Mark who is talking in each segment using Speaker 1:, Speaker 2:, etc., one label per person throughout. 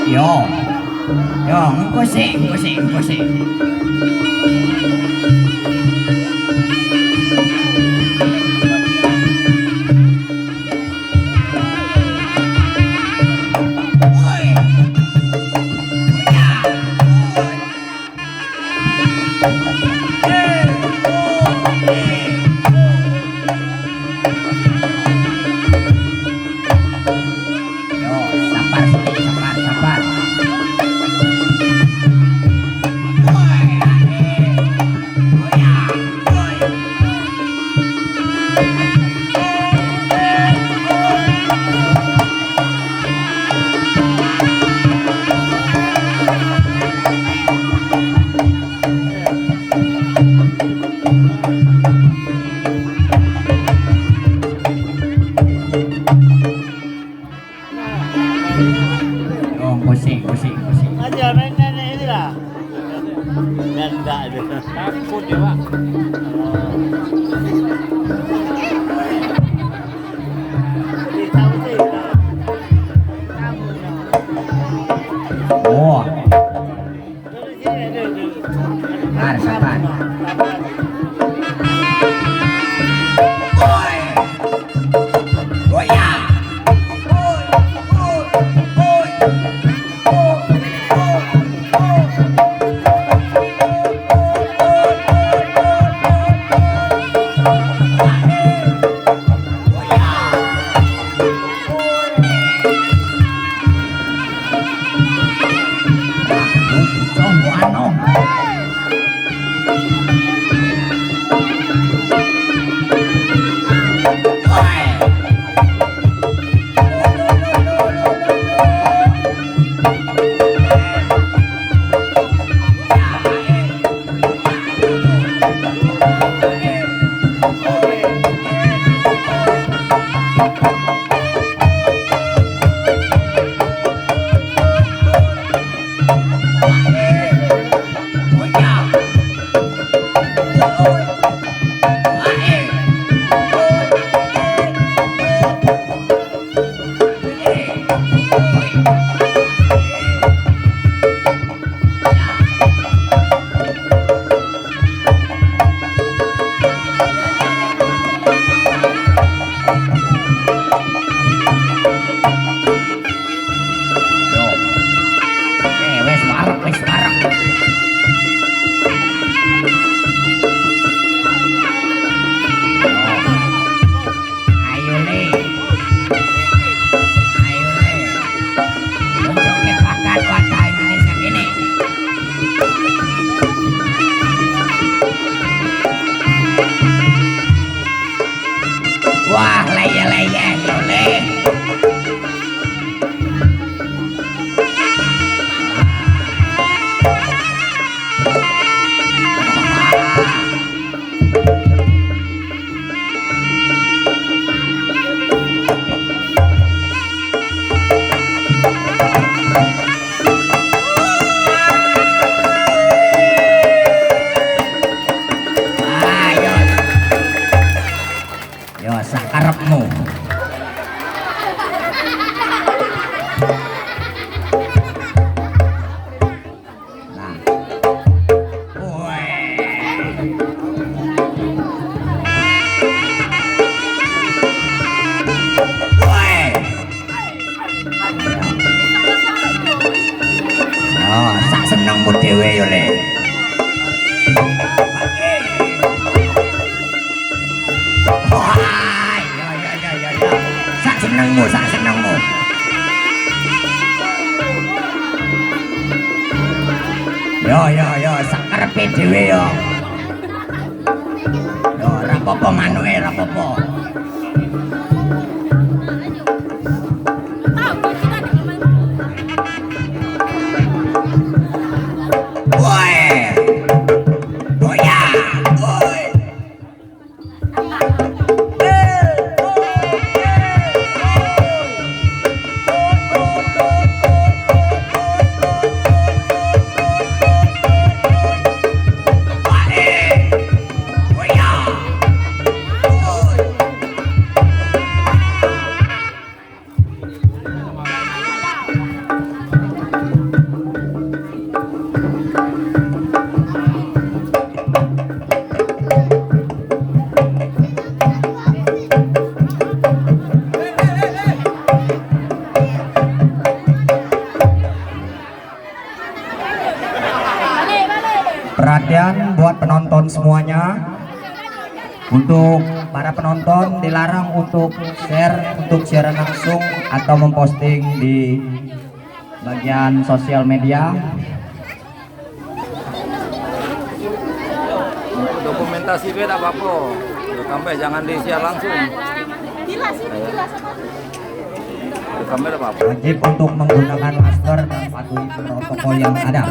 Speaker 1: Yo. Yo, engko sik, engko sik, engko sik. Yo, sabar sik, sabar, sabar. Yo, engko sik, engko sik, engko sik.
Speaker 2: Aja nenek ini lah. Enggak itu.
Speaker 3: Takut ya, Pak.
Speaker 1: Oh, sabar, sabar. Oi. Goyang. Oi, oi, oi. Oi, oi, oi. Wes wareg, wis wareg. Ayo le. Ayo le. Unjukke bakat wadah Indonesia kene. Wah, leye-leye yo le. Ayo. Yo sakarepmu. Nah. Woi. Woi. Yo, sak senengmu dhewe yo le. Wah, yo yo yo yo yo. Sak senengmu, sak senengmu. Yo yo yo, sak karepe dhewe yo. Yo ora apa-apa manuke, ora apa-apa. Woi. Goyang. Woi. Woi. Perhatian buat penonton semuanya. Untuk para penonton dilarang untuk share, untuk siaran langsung atau memposting di bagian sosial media.
Speaker 3: Dokumentasi beda apa-apa. Sampai jangan disiar langsung. Kamera apa?
Speaker 1: Wajib untuk menggunakan masker dan patuhi protokol yang ada.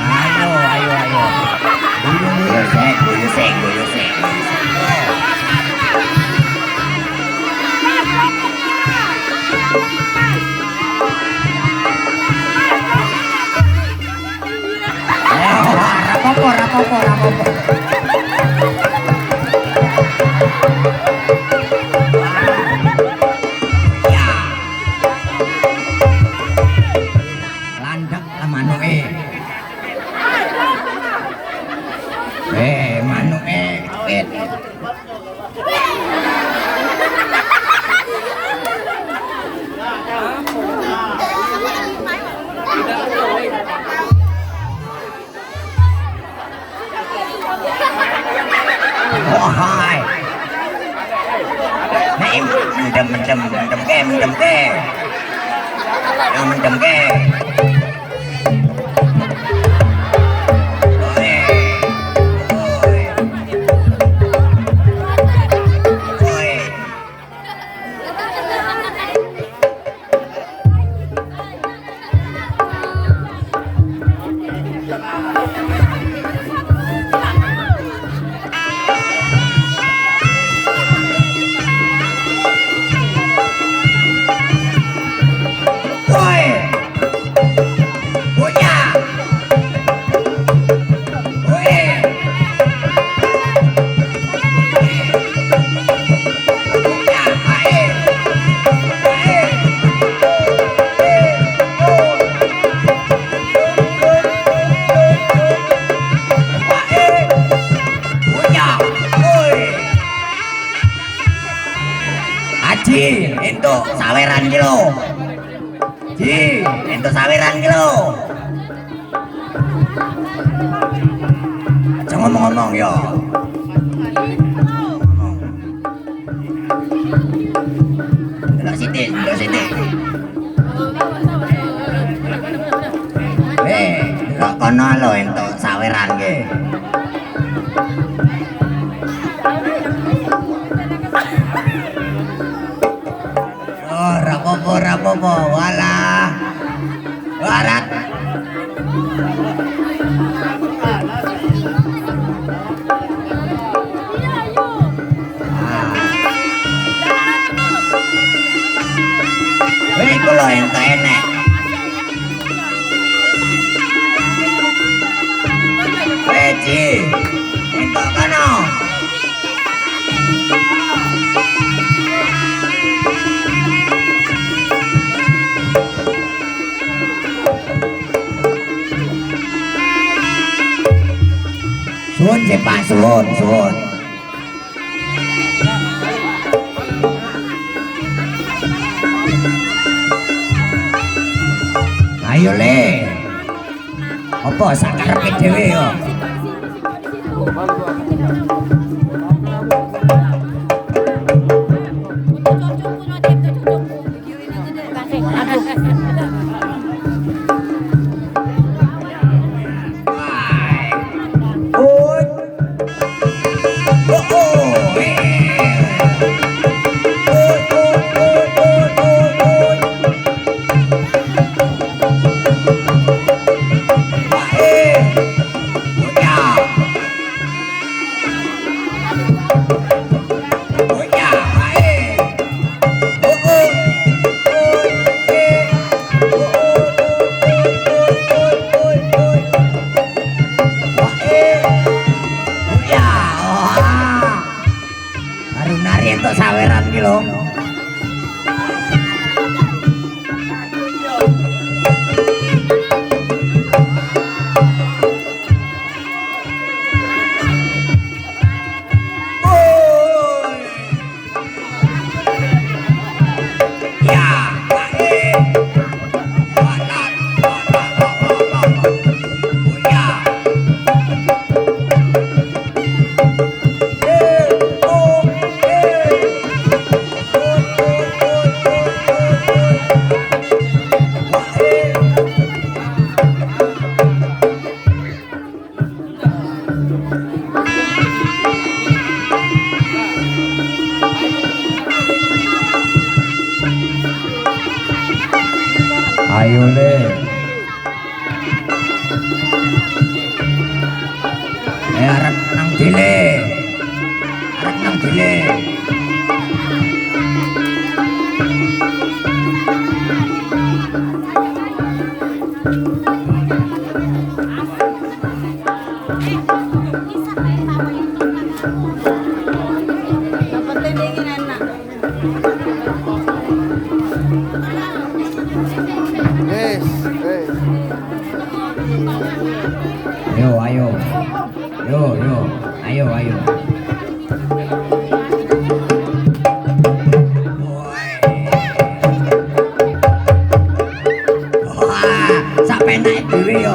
Speaker 1: Ayo, ayo, ayo. Guyu sik, guyu sik, guyu sik, guyu sik. Oh, rapopo, rapopo, rapopo. Ya. Landak lah manuke. Manuke kepit. Wahai. Nek mendem mendem mendem ke mendem ke. Mendem ke. Oi. Oi. Oi. Woi. Bocah. Woi. Bocah, ae. Ae. Ae. Bocah. Woi. Aji, entuk saweran ki lho. Ji, entuk saweran ki lho. Aja ngomong-ngomong yo. Delok sithik, delok sithik. Delok kono lho entuk saweran ki. Oh, rapopo, rapopo, walah. Warat. Ah. Iku lho entuk enek. Ji, entuk kono. Suwun sih Pak, suwun, suwun. Ayo le. Apa sakarepe dhewe yo? Oi. Oh, oh. Oi, oi, oi, oi, oi, oi. Pak, eh. Ayo le. Eh arep nang dile. Arep nang dile.
Speaker 4: Yang penting dingin enak.
Speaker 5: Yes, yes.
Speaker 1: Ayo, ayo. Yo, yo. Ayo, ayo. Woi. Wah, sak penake dhewe yo.